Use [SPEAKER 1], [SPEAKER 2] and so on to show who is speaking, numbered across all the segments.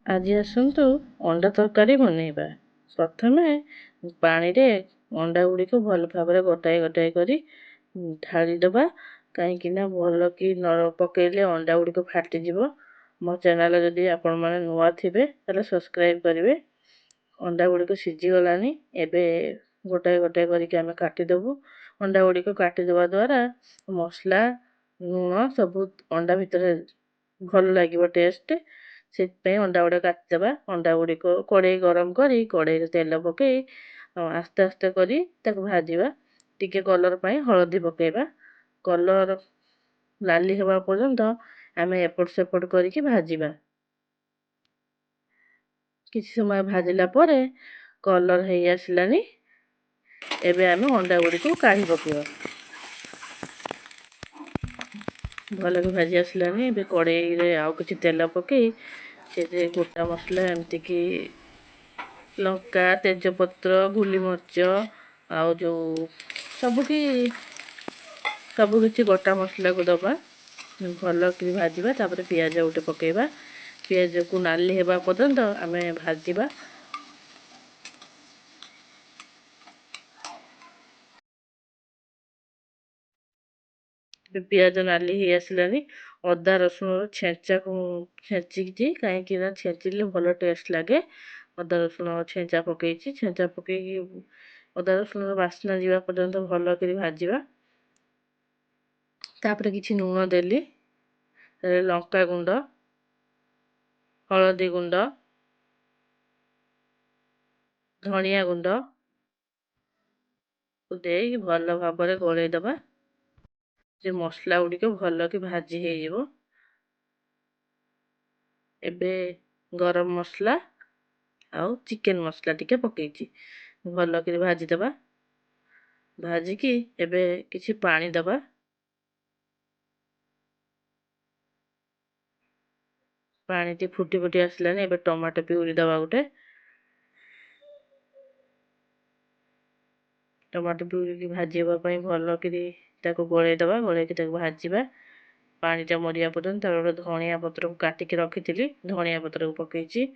[SPEAKER 1] ଆଜି ଆସନ୍ତୁ ଅଣ୍ଡା ତରକାରୀ ବନେଇବା। ପ୍ରଥମେ ପାଣିରେ ଅଣ୍ଡା ଗୁଡ଼ିକୁ ଭଲ ଭାବରେ ଗୋଟାଏ ଗୋଟାଏ କରି ଢାଳିଦେବା, କାହିଁକିନା ଭଲ କି ନ ପକାଇଲେ ଅଣ୍ଡା ଗୁଡ଼ିକ ଫାଟିଯିବ। ମୋ ଚ୍ୟାନେଲ୍ ଯଦି ଆପଣମାନେ ନୂଆ ଥିବେ, ତାହେଲେ ସବସ୍କ୍ରାଇବ୍ କରିବେ। ଅଣ୍ଡା ଗୁଡ଼ିକ ସିଝିଗଲାଣି, ଏବେ ଗୋଟାଏ ଗୋଟାଏ କରିକି ଆମେ କାଟିଦେବୁ। ଅଣ୍ଡା ଗୁଡ଼ିକ କାଟିଦେବା ଦ୍ୱାରା ମସଲା, ଲୁଣ ସବୁ ଅଣ୍ଡା ଭିତରେ ଭଲ ଲାଗିବ ଟେଷ୍ଟ। ସେଥିପାଇଁ ଅଣ୍ଡା ଗୁଡ଼ିକ କାଟିଦେବା। ଅଣ୍ଡା ଗୁଡ଼ିକ କଡ଼େଇ ଗରମ କରି କଡ଼େଇରେ ତେଲ ପକାଇ ଆସ୍ତେ ଆସ୍ତେ କରି ତାକୁ ଭାଜିବା। ଟିକେ କଲର୍ ପାଇଁ ହଳଦୀ ପକାଇବା। କଲର୍ ଲାଲି ହେବା ପର୍ଯ୍ୟନ୍ତ ଆମେ ଏପଟ ସେପଟ କରିକି ଭାଜିବା। କିଛି ସମୟ ଭାଜିଲା ପରେ କଲର୍ ହେଇ ଆସିଲାନି, ଏବେ ଆମେ ଅଣ୍ଡା ଗୁଡ଼ିକୁ କାଢ଼ି ପକାଇବା। ଭଲକି ଭାଜି ଆସିଲାନି, ଏବେ କଡ଼େଇରେ ଆଉ କିଛି ତେଲ ପକାଇ ସେଥିରେ ଗୋଟା ମସଲା, ଏମିତିକି ଲଙ୍କା, ତେଜପତ୍ର, ଗୁଲିମରିଚ ଆଉ ଯେଉଁ ସବୁ କିଛି ଗୋଟା ମସଲାକୁ ଦେବା, ଭଲ କରି ଭାଜିବା। ତାପରେ ପିଆଜ ଗୋଟେ ପକାଇବା। ପିଆଜକୁ ନାଲି ହେବା ପର୍ଯ୍ୟନ୍ତ ଆମେ ଭାଜିବା। ପିଆଜ ନାଲି ହେଇ ଆସିଲାଣି, ଅଦା ରସୁଣର ଛେଞ୍ଚାକୁ ଛେଞ୍ଚିଛି, କାହିଁକି ନା ଛେଞ୍ଚିଲେ ଭଲ ଟେଷ୍ଟ ଲାଗେ। ଅଦା ରସୁଣ ଛେଞ୍ଚା ପକାଇଛି। ଛେଞ୍ଚା ପକାଇକି ଅଦା ରସୁଣର ବାସ୍ନା ଯିବା ପର୍ଯ୍ୟନ୍ତ ଭଲ କରି ଭାଜିବା। ତାପରେ କିଛି ଲୁଣ ଦେଲି, ଲଙ୍କା ଗୁଣ୍ଡ, ହଳଦୀ ଗୁଣ୍ଡ, ଧନିଆ ଗୁଣ୍ଡ ଦେଇ ଭଲ ଭାବରେ ଗୋଳେଇ ଦେବା, ଯେ ମସଲା ଗୁଡ଼ିକ ଭଲକି ଭାଜି ହେଇଯିବ। ଏବେ ଗରମ ମସଲା ଆଉ ଚିକେନ୍ ମସଲା ଟିକେ ପକାଇଛି, ଭଲକରି ଭାଜିଦେବା। ଭାଜିକି ଏବେ କିଛି ପାଣି ଦେବା। ପାଣିଟି ଫୁଟି ଫୁଟି ଆସିଲାଣି, ଏବେ ଟମାଟୋ ପିଉରି ଦେବା ଗୋଟେ। ଟମାଟୋ ପିଉରିକି ଭାଜି ହେବା ପାଇଁ ଭଲ କରି ତାକୁ ଗୋଳେଇ ଦେବା। ଗୋଳେଇକି ତାକୁ ଭାଜିବା ପାଣିଟା ମରିବା ପର୍ଯ୍ୟନ୍ତ। ତାପରେ ଗୋଟେ ଧଣିଆ ପତ୍ରକୁ କାଟିକି ରଖିଥିଲି, ଧଣିଆ ପତ୍ରକୁ ପକାଇଛି।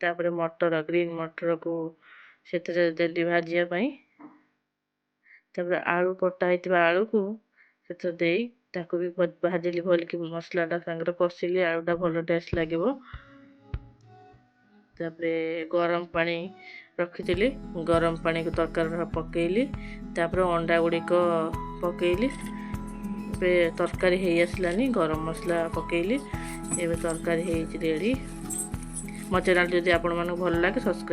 [SPEAKER 1] ତାପରେ ମଟର, ଗ୍ରୀନ୍ ମଟରକୁ ସେଥିରେ ଦେଲି ଭାଜିବା ପାଇଁ। ତାପରେ ଆଳୁ, କଟା ହେଇଥିବା ଆଳୁକୁ ସେଥିରେ ଦେଇ ତାକୁ ବି ଭାଜିଲି, ଭଲକି ମସଲାଟା ସାଙ୍ଗରେ କଷିଲି, ଆଳୁଟା ଭଲ ଟେଷ୍ଟ ଲାଗିବ। ତାପରେ ଗରମ ପାଣି ରଖିଥିଲି, ଗରମ ପାଣିକୁ ତରକାରୀରେ ପକାଇଲି। ତାପରେ ଅଣ୍ଡା ଗୁଡ଼ିକ ପକାଇଲି। ଏବେ ତରକାରୀ ହେଇ ଆସିଲାନି, ଗରମ ମସଲା ପକାଇଲି। ଏବେ ତରକାରୀ ହେଇଛି ରେଡ଼ି। ମୋ ଚ୍ୟାନେଲ୍ ଯଦି ଆପଣମାନଙ୍କୁ ଭଲ ଲାଗେ, ସବସ୍କ୍ରାଇବ୍